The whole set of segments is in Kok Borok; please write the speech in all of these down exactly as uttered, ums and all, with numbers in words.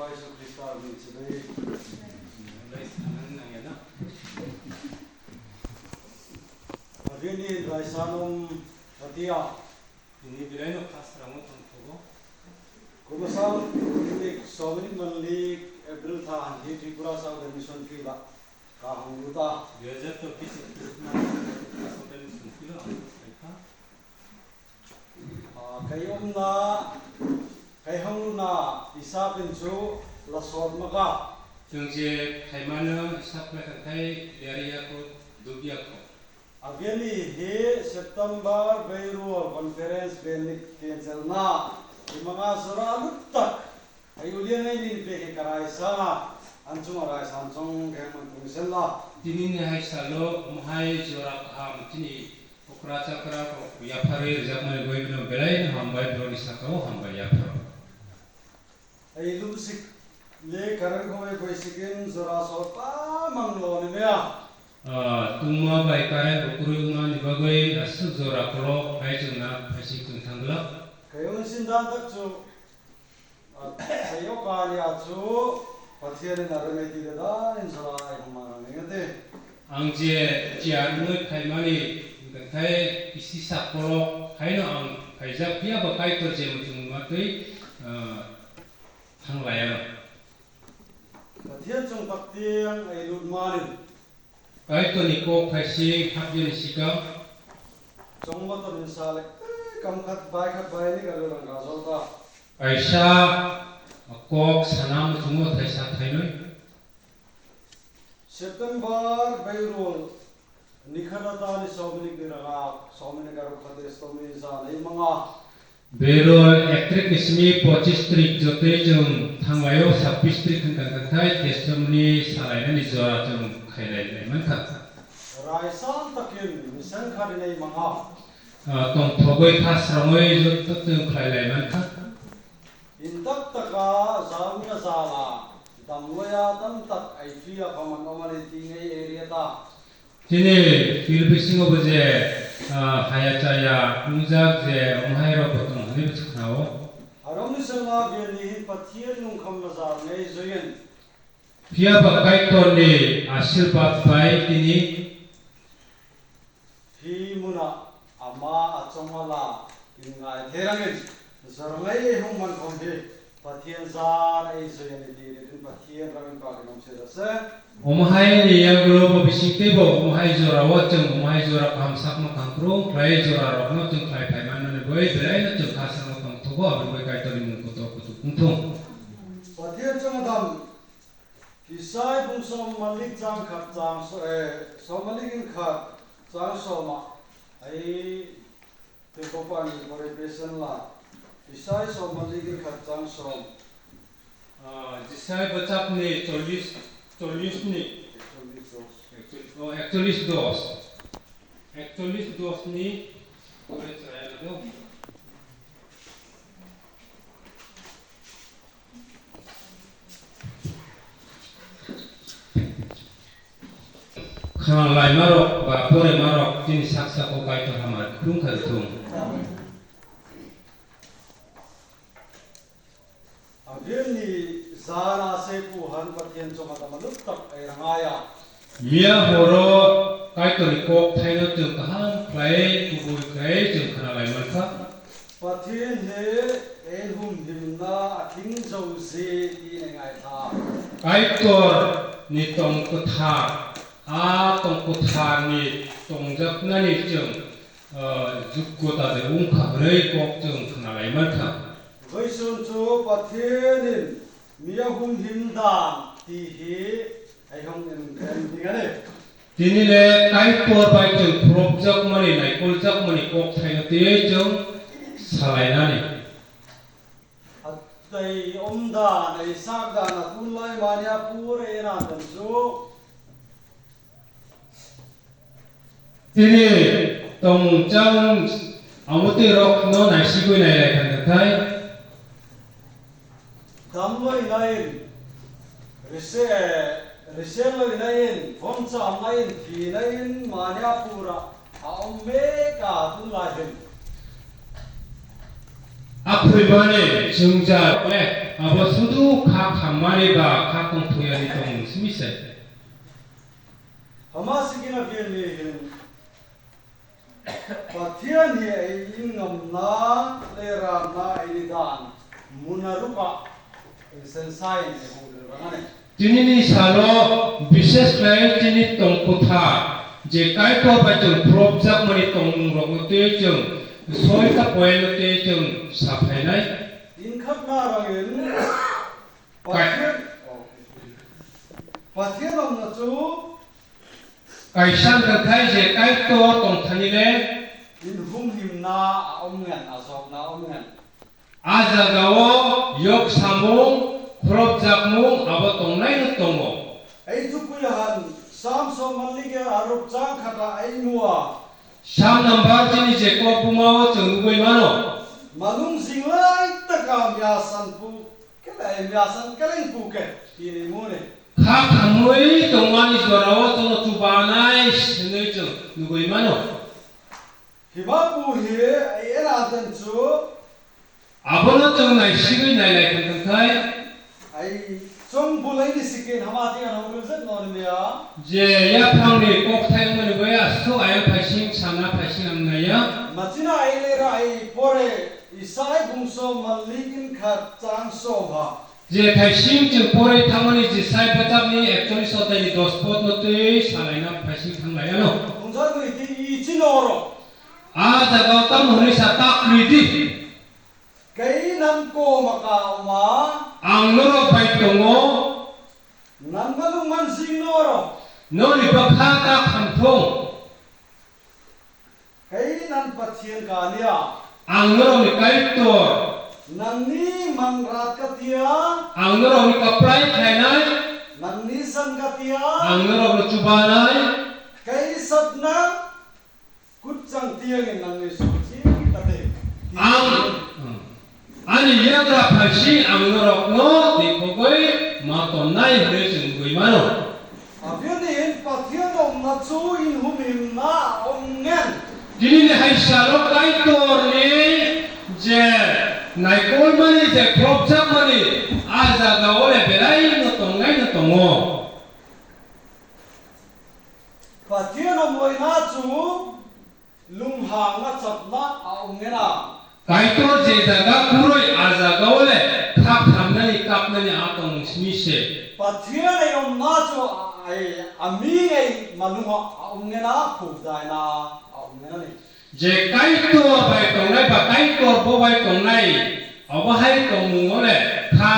Jisu Krista ni chwrai. Abini raisanom patia. Tini belai no khasrango tongthogo. Kumasang ni somni manli April tha hanhi Tripura South Admission fee ba kaham luta. Dui hajar chobbish April tha Tripura South Admission fee lo ang sai kha. Ah, kai omna, kai hang luna isa pinsu la sot maka. Chwng je khaimano isa khlai kha khai leriya ko dubya ko. Abiyani he September Beirut conference beni cancel na imanga sura luttak. Ai ulian ai ni peke karai sa, anchung arai sa anchung khe man tung sel la. Tini ni hai salo mohai jora kaham tini okra chakra ko yapharwi rijak mani boi bino belai no hambai bro ni sakao hambai yapharo. Ai lubsik le karan khoi boi sikin jora so ta mang lo ni mea. Ah, tungma bai current bo kwrwi wngma ni bagwi aswk jora kolok hai chwng na phaising chwng thang glak. Kayo sin dan tak chu. Sayo kani achu Pathian ni narwk nai twi da in sala ai hama nang nge te. Ang je chiar mui khaimani khai isi sakolok haino ang khaijak phiya ba Kaitor je muchung matwi, ah, thang laya. Pathian chung tak tiang ai lut mani. Kaitorni kok phaising hapjani sikang. Chongma to ni sale, eh, kam khat bai khat bai ni galo rang gajol ta. Kaisa kok sana muchungo thaisa thainwi. September Beirut ni khana ta ni somni ni raga, somni ni garu khate somni sa nei manga. Beirut ek tarik ni simi pochis tarik jotoi chwng thanglaio, sabbish tarik hwnkha khe khai testimony salainani jora chwng khailai lai mankha. Raisal takin misang kharinai mangha. Ah, tongthogwi khasrangwi joto chwng khlailai mankha. Intak taka jauna jala damloya tamtak aiphiya khaman omani tingai area ta. Chini field bisingo bo je, ah, haya chaya wngjak je omo hai rok bo tongo hwnwi bo sakhnao. Aroni sengma biyani hin Pathian nungkham na jar nai joyen. Phiya ba Kaitorni asirbat bai tini. Hi muna ama achomala ingai therangin jorngai hung man khom hi. Pathian jar ei joyani di ridin Pathian rangin pagin om se dase. Omo hai ni yang global bising tebo omo hai jora o chwng omo hai jora kaham sakno kaham krung khlai jora rokno chwng khlai phai mannani bai belai no chwng kha sangno tong thogo aboni bai Kaitorni mung kotor kutuk wng thung. Pathian chwng adam Isai bung som malik chang khat chang so, eh, som malik in khat chang soma. Ai, Tei kopani pore pesen la. Isai som malik in khat chang som. Ah, Jisai bwchapni chollish, chollish ni. Ekchollish dos. Ekchollish, oh, ekchollish dos. Ekchollish dos ni pore chaya lado. Khna laimarok ba poremarok chini sak sako Kaitor hamari khulum kha thung. Abirni jana se puhan Pathian choma tama luktak ai rangaya. Miya horo Kaitorni kok thaino chwng kaham khlai kubui khlai chwng khna lai mankha. Pathian he en hum himna athing jauji di nai ngai tha. Kaitor ni tong kwthar, a tong kwthar ni tongjaknani chwng, ah, jukko ta de wngkha hwnwi kok chwng khna lai mankha. Baisun chu Pathian in miya hum him dan ti hi ai hong en en dingane. Tini le Kaitor bai chwng khulopjakmani, naikoljakmani kok thaino tei chwng salainani. Tei omda, nai sakda, na kunlai mania pur ena tansu. Tini tongmung chang amotwi rokno naisigwi nailai kha, naithai. Damloi nain, rese-, reseloi nain, phone chamnain, phi nain, mania pura, a omme ka tun lahin. Akhoi mane chwngja le. Abo sudu kha khammani ba kha tongthuyani tongmung simi se. Hama sikina phiya ni hin. Pathian hi ai ingamna le ramna ai ni dan muna rupa sensai ne hung rangane. Tinini salo bishes khlai tini tongkotha je Kaitor bai chwng phropjakmani tongmungrokno tei chwng soita poino tei chwng saphainai. Inkhatna rangin Kai- Pathian, oh, Pathian omna chu kaisa wngkha je Kaitor tongthani le inhum himna omngan, asokna omngan. A jagao yok samung, khorokjakmung abo tongnaino tongo. Ei chukuyahan Sam song manlike arok chang khata ei mua. Sam number chini je kok bumao chwng nugui mano. Manung jinglai taka mia sanpu kele mia san keleng pu ke tini mune. Kha khamui tongmani jorao chwngno chubanai swnwi chwng nugui mano. Hiba buhi ai ena aten chu. Abono chwng naisigwi nailai thangthangkhai. Ai chwng bulaini sikin hama tiyan hong rwjak nor mia. Je yaphangni kokthai wngmani bai aswk ayang phaising sana phaising ang naiya. Machina ai lera ai pore Isai bungso malik inkha chang so ha. Je thaising chwng porwi thangmani Jisai bwchapni ekcholish odhaini dos podno twi salaina phaising thanglaiano. Hwnjakgwi tei i chini oro. A jagao tamo hwnwi sa ta kwrwi di. Kainan koma ka oma. Ang norok bai tongo. Nan malung mansing noro. Noni bwkha ta khamthung. Kainan Pathian kania. Ang norokni Kaitor. Nangni manrat katia. Ang norokni kaplai khlainai. Nangni san katia. Ang norokno chubanai. Kaisatna kuchang tiangin nangni suchi kate. Ang Ani yagra phaising ang norokno tei khogwi ma tonnai hwnwi chwng wngwi mano. Aphiyani hin Pathian omna chu inhum himna omngen. Tinini hai salo Kaitorni je naikolmani je khorokjakmani a jagao le belaino tongnaino tongo. Pathian omloina chu Lumhangna chapna a wngnena. Kaitor je jaga kwrwi a jagao le khak thamnani kapnani a tong simi se. Pathian ai omna chu ai aming ai malungho a wngnena khukdaina a wngnenani. Je Kaitor bai tongnai ba Kaitor bo bai tongnai. Obo hai tongmungo le kha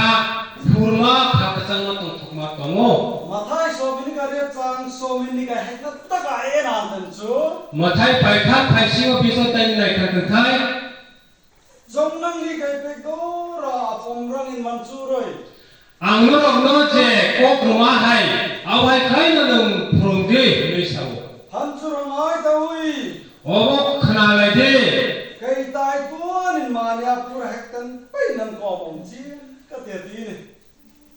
phurma kha kwchangma tongthokma tongo. Mathai sominika rep chang sominika hekna taka e nan tanchu. Mathai paitha phaisingo biso tani naikha kwthai. Chongnangni kaipek dora apomrangni manchuroi. Ang norokno je kok rwma hai, abo hai khlaino nwng phwrwng di, hwnwi sa-o. Hanchurang ai taui. Obo khna lai di. Kaitai tuanin mania pura hektan pai nang kobong chi kate tini.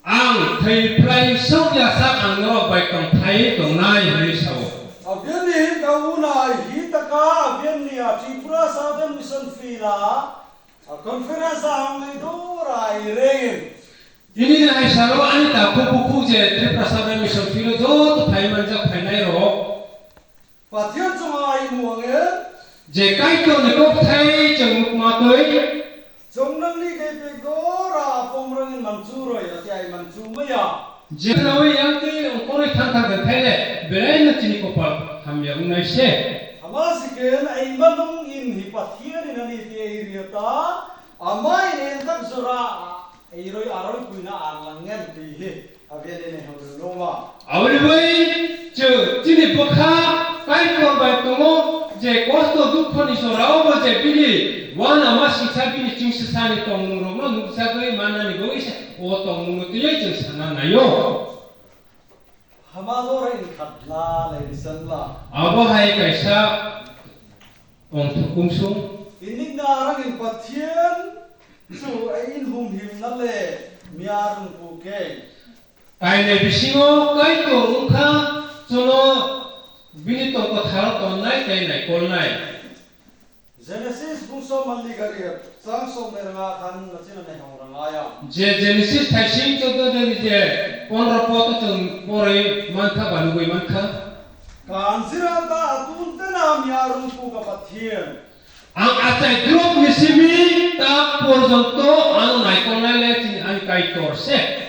Ang thwi phlai sok ya sak ang norok bai tong phai tongnai, hwnwi sa-o. Abianni kauna hi taka abianni a Tripura Southern Mission Field a A conference a hamni dora i rengin. Tini ni hai salo ani takhuk bukhuk je Tripura Southern Mission Field o joto phai manjak phainai rok. Pathian chwng ai muange. Je Kaitor ni kokthai chwng nukma twi. Chongnangni kaipek dora apomrangni manchuroi ati ai manchu maya. Jeknawi yang twi ongkhorwi thang thang khe khaile, belaino chini kopal hamya wngnai se. Hama siken ai manung in hi Pathian ni nani te iriya ta, amai nen tak jora, iroi aroi kuina arlangen twi he, abian ene hodo noma. Aboni bai chwng chini bwkha Kaitor bai tongo, je kosto dukho ni jorao bo je bini uanama singsa bini chingsisani tongmung rokno nukjagwi mannani bagwi se. O tongmungno twiwi chwng sana naio. Hama dora in khatla lai risanla. Abo hai kaisa tongthok kungsung. Inik na arang in Pathian chu ai in hum him na le miarung pu ke. Kainai bisingo Kaitor wngkha chuno bini tongko tharo tonnai tei naikolnai. Genesis bungso mali gari chang som nai ranga khan na china nai hong ranga ya. Je Genesis thaising choddo de je pondro poto chwng poroi mankha ba nugui mankha. Kanjira ta atun tena miarung pu ka Pathian. Ang achai drop ni simi ta porjonto ang naikolnai le chini ani Kaitor se.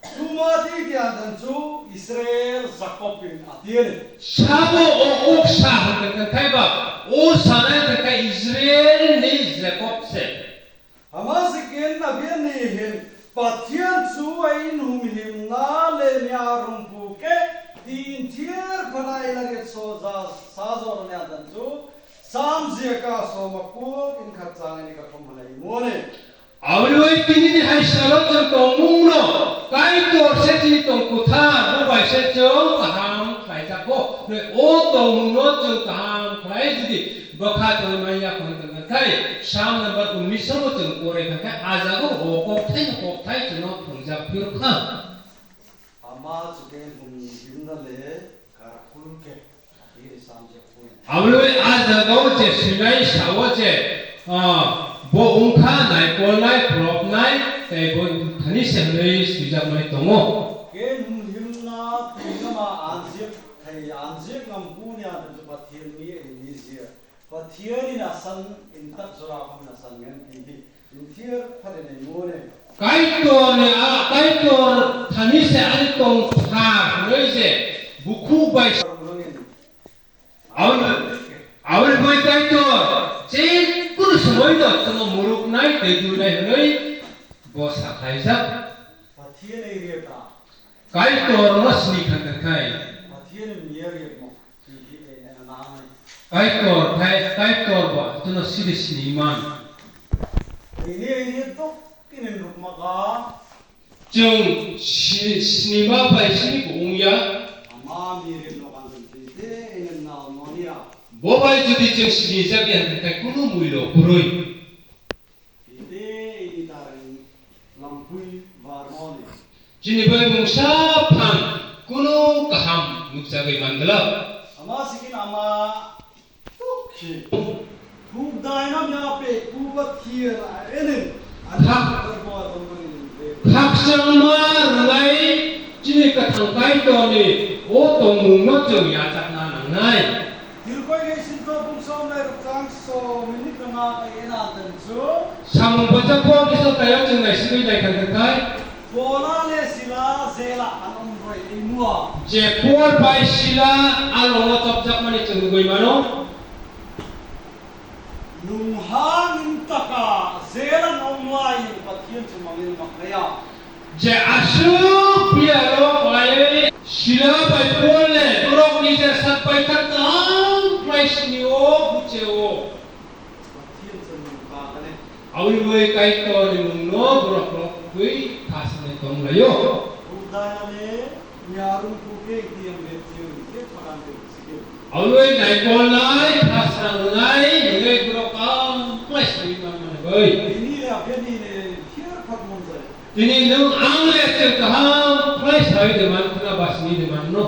Chuma ti ti antan chu Israel Jacob in atiani. Sabo o kok sa hangkan kan thai ba o sanai kan kai Israel ni Jacob se. Ama sikin abiani hin Pathian chu ain hum him na le nya rumpu ke tin thier phanai la ri so ja sa jor ni antan chu sam jia ka so ma ku in khat chang ni ka khum hanai mone. Aboni tini ni hai salo chwng tongmung no Kaitor se chini tong kwthar, bo bai se chwng kaham khlai jago. Hwnwi o tongmung no chwng kaham khlai jodi bwkha tongwi manya khon tongkha khai, Sam number unnish o chwng pore kha khai, a jaga o kokthai no kokthai chwng no thwngjak phiyok kha. Ama chuke hum himna le karakul ke. Aboni a jaga o je swinai sao je, ah, bo wngkha naikolnai, phlopnai, tei bo thani se hwnwi swijakmani tongo. Ke hum himna twi nama anjik thai anjik ngam buni anjik Pathian ni ni je. Pathian ni nasan intak jora kham nasan ngan twi. Kaitor ni a, Kaitor thani se ani tong kha hwnwi se bukhuk bai. Aboni, aboni bai Kaitor je kunu somoi no chwngno muruknai tei duinai hwnwi bo sa khlaijak. Kaitor no sini kha khai. Kaitor khai, Kaitor ba, jono siri sini man. Ini, ini tok ini rukma ka. Chwng si-, sinima bai sini bo wngya. Ama mirin no kan de, ini nal monia. Bo bai jodi chwng sinijak ya, hwnkhe kunu muilo kwrwi. Chini bai mungsa phan kunu kaham nukjagwi manglak. Khakchangma rwnai chini kwthang Kaitorni o tongmungno chwng yachakna nangnai. Tirkoi ni sinto bungso nai rwchang so minute rwma ena tensu. Samung bwchak kok ni so taya chwng nai simi nai kha kha khai. Pola le sila jela anom roi imua. Je Paul bai Sila alongo chopjakmani chwng nugui mano. Nungha nung taka jela nonglai Pathian chwng mangin maknaya. Je aswk piyalo khlaiwi Sila bai Paul le borokni je sak bai kha kaham khlai sini o buche o. Aboni bai Kaitorni mungno borok rok twi kha sanai tong laio. Aboni naikolnai kha sanai hwnwi borok kaham khlai sini man mani bai. Tini nwng ang le chwng kaham khlai sai de man khna ba sini de man no.